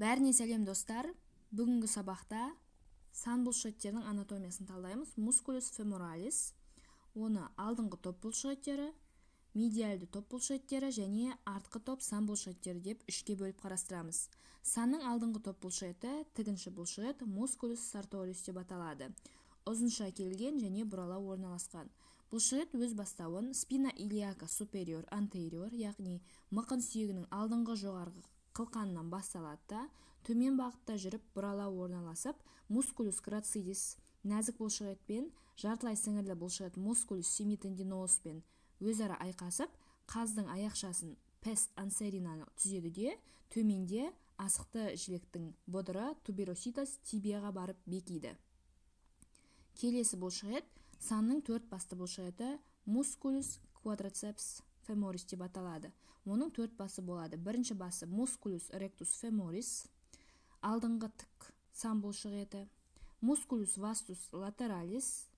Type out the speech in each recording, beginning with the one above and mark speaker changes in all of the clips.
Speaker 1: Бәріне сәлем, достар! Бүгінгі сабақта сан бұлшықеттерінің анатомиясын талдаймыз. Musculus femoralis, оны алдыңғы топ бұлшықеттері, медиальды топ бұлшықеттері және артқы топ сан бұлшықеттері деп үшке бөліп қарастырамыз. Санның алдыңғы топ бұлшықеті тігінші бұлшықет musculus sartorius деп аталады. Ұзынша келген және бұрала орналасқан. Бұлшықет өз бастауын spina iliaca superior anterior, яғни мықын сүйегінің алдыңғы жоғарғы қылқанынан басталады да, төмен бағытта жүріп, бұрала орналасып, musculus gracilis нәзік бұлшықет пен жартылай сіңірлі бұлшықет musculus semitendinosus пен өзара айқасып, қаздың аяқшасын, pes anserinаны түзеді де, төменде асықты жіліктің бұдыры tuberositas tibiaға барып бекиді. Келесі бұлшықет санның төрт басты бұлшықеті musculus quadriceps femoris деп аталады. Оның төрт басы болады. Бірінші басы musculus rectus femoris, алдыңғы тік сан бұлшық еті, musculus vastus lateralis,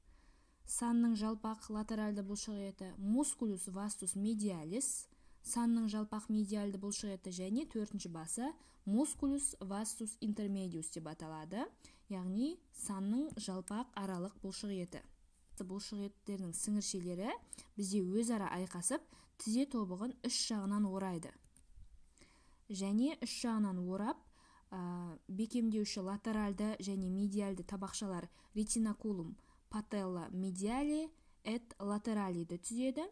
Speaker 1: санның жалпақ латеральды бұлшық еті, musculus vastus medialis, санның жалпақ медиальды бұлшық еті және төртінші басы musculus vastus intermedius деп аталады, яғни санның жалпақ аралық бұлшық еті. Бұлшық еттерінің сіңіршелері бізде өзара айқасып, тізе тобығын үш жағынан орайды. Және үш жағынан орап, бекемдеуші латеральды және медиальды табақшалар retinaculum patella mediale et lateraliді түзеді.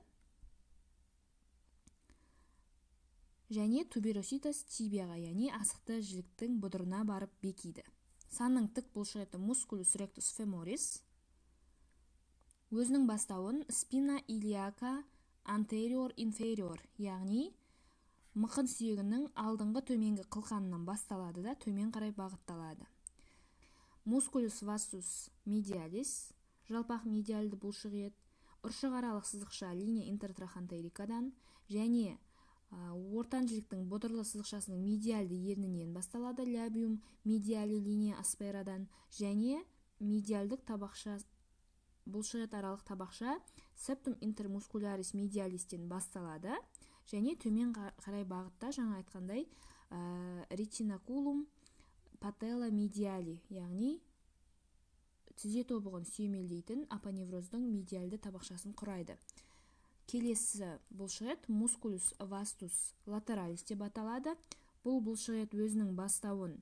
Speaker 1: Және tuberositas tibiaға, яғни асықты жіліктің бұдырына барып бекиді. Санның тік бұлшық еті musculus rectus femoris өзінің бастауын spina iliaca anterior inferior, яғни мықын сүйегінің алдыңғы төменгі қылқанынан басталады да, төмен қарай бағытталады. Musculus vastus medialis, жалпақ медиальды бұлшық ет, ұршық аралық сызықша линия интертрохантерикадан және ортан жіліктің бұдырлы сызықшасының медиальды ернінен басталады, labium mediale линия асперадан және медиальдік табақша бұлшықет аралық табақша septum intermuscularis medialistен басталады және төмен қарай бағытта жаңа айтқандай retinaculum patella mediali, яғни тізе тобығын сүйемелдейтін апоневроздың медиальды табақшасын құрайды. Келесі бұлшықет musculus vastus lateralis деп аталады. Бұл бұлшықет өзінің бастауын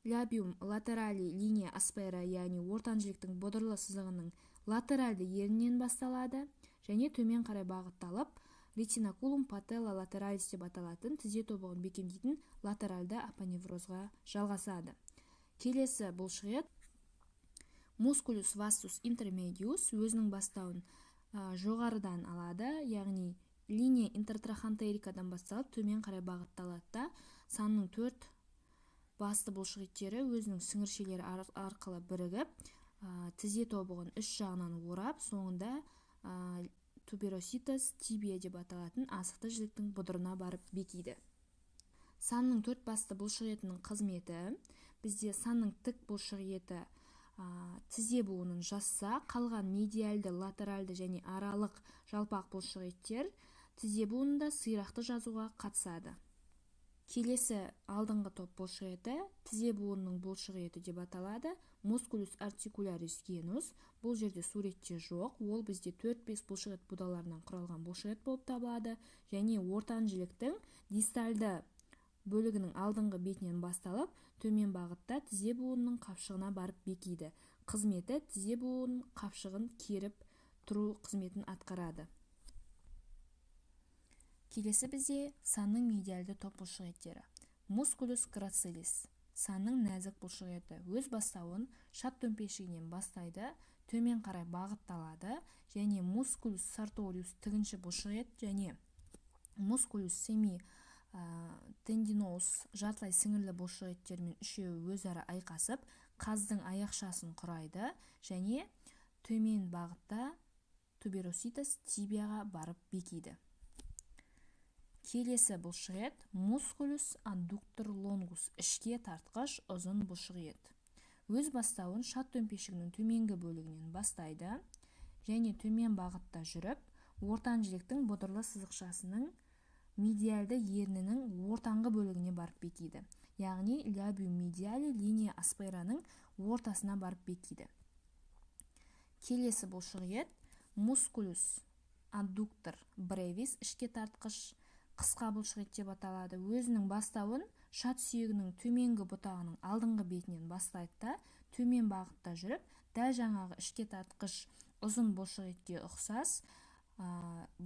Speaker 1: labium laterali линия аспера, яғни ортан жіліктің бұдырлы сызығының латеральды ернінен басталады және төмен қарай бағытталып, retinaculum patella lateralis деп аталатын тізе тобығын бекемдейтін латеральды апоневрозға жалғасады. Келесі бұлшықет musculus vastus intermedius өзінің бастауын жоғарыдан алады, яғни линия интертрохантерикадан басталып, төмен қарай бағытталады да, санның төрт басты бұлшық еттері өзінің сіңіршелері арқылы бірігіп, тізе тобығын үш жағынан орап, соңында tuberositas tibia деп аталатын асықты жіліктің бұдырына барып бекиді. Санның төрт басты бұлшық етінің қызметі бізде санның тік бұлшық еті тізе буынын жазса, қалған медиальды, латеральды және аралық жалпақ бұлшық еттер тізе буынында сирақты жазуға қатысады. Келесі алдыңғы топ бұлшық еті тізе буынының бұлшық еті деп аталады. Musculus articularis genus бұл жерде суретте жоқ, ол бізде 4-5 бұлшық ет будаларынан құралған бұлшық ет болып табылады және ортан жіліктің дистальды бөлігінің алдыңғы бетінен басталып, төмен бағытта тізе буынының қапшығына барып бекиді. Қызметі тізе буын қапшығын керіп тұру қызметін атқарады. Келесі бізде санның медиальды топ бұлшық еттері. Musculus gracilis, санның нәзік бұлшық еті, өз бастауын шат төмпешігінен бастайды, төмен қарай бағытталады және musculus sartorius тігінші бұлшық ет және musculus semitendinosus жартылай сіңірлі бұлшық еттермен үшеуі өзара айқасып, қаздың аяқшасын құрайды және төмен бағытта tuberositas tibiaға барып бекиді. Келесі бұлшық ет musculus adductor longus, ішке тартқыш ұзын бұлшық ет. Өз бастауын шат төмпешігінің төменгі бөлігінен бастайды және төмен бағытта жүріп, ортан жіліктің бұдырлы сызықшасының медиальды ернінің ортаңғы бөлігіне барып бекиді. Яғни labium mediale linea asperaның ортасына барып бекиді. Келесі бұлшық ет musculus adductor brevis, ішке тартқыш қысқа бұлшық ет деп аталады. Өзінің бастауын шат сүйегінің төменгі бұтағының алдыңғы бетінен бастайды да, төмен бағытта жүріп, дәл жаңағы ішке тартқыш ұзын бұлшық етке ұқсас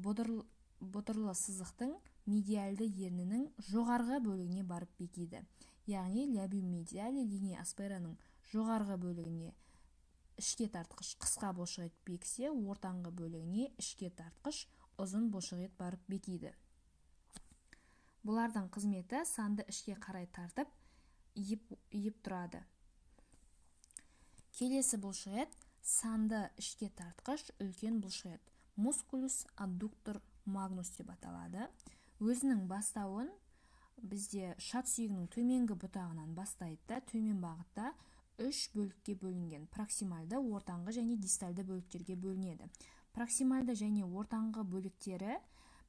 Speaker 1: бұдырлы сызықтың медиальды ернінің жоғарғы бөлігіне барып бекиді. Яғни labium mediale linea asperaның жоғарғы бөлігіне ішке тартқыш қысқа бұлшық ет бекісе, ортаңғы бөлігіне ішке тартқыш ұзын бұлшық ет барып бекиді. Бұлардың қызметі санды ішке қарай тартып, иіп тұрады. Келесі бұлшық ет санды ішке тартқыш үлкен бұлшық ет musculus adductor magnus деп аталады. Өзінің бастауын бізде шат сүйегінің төменгі бұтағынан бастайды да, төмен бағытта үш бөлікке бөлінген проксимальды, ортаңғы және дистальды бөліктерге бөлінеді. Проксимальды және ортаңғы бөліктері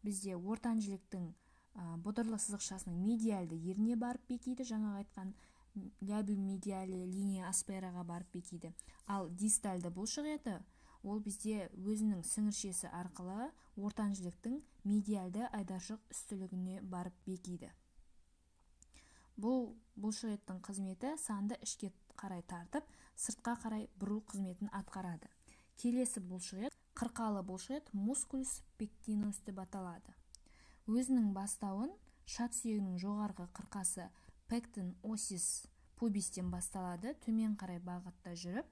Speaker 1: бізде ортан жіліктің бұдырлы сызықшасының медиальды еріне барып бекиді, жаңағы айтқан labium mediale linea asperaға барып бекиді. Ал дистальды бұлшық еті ол бізде өзінің сіңіршесі арқылы ортан жіліктің медиальды айдаршық үстілігіне барып бекиді. Бұл бұлшық еттің қызметі санды ішке қарай тартып, сыртқа қарай бұру қызметін атқарады. Келесі бұлшық ет қырқалы бұлшық ет musculus pectineus деп аталады. Өзінің бастауын шат сүйегінің жоғарғы қырқасы pecten ossis pubistен басталады, төмен қарай бағытта жүріп,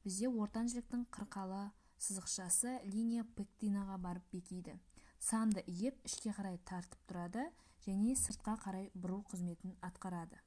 Speaker 1: бізде ортан жіліктің қырқалы сызықшасы линия пектинаға барып бекиді. Санды иіп, ішке қарай тартып тұрады және сыртқа қарай бұру қызметін атқарады.